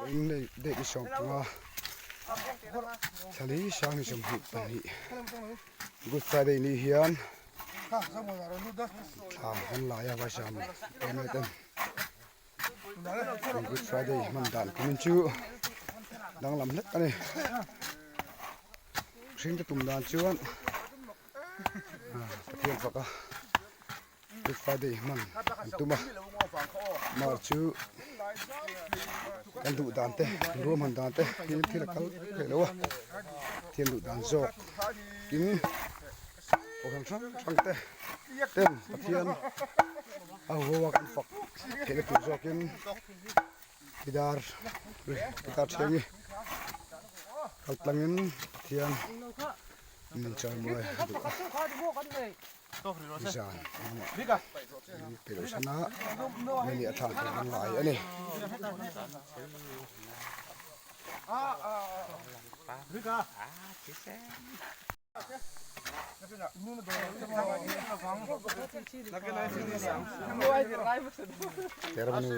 Vawiin lei date ni 15 thla li 2022 Good Friday ni hian thla kan lai a vaisam emaw ten Good Friday hman dan kumin chu danglam hlek a ni mihring te tum dan chuan Pathian faka Good Friday hman an tum a mar chu kan duh dan te kan ruahman dan te hi thil a kal theih lo a Pathian duh dan zawk tin kohhran hrang hrang te ten Pathian a huho a kan fak theihna tur zawkin Tidar guitar thiangi kal tlangin Pathian min chawimawi a duh a zan pe loh sana mei a thlak tur an ngai a ni. Termanu.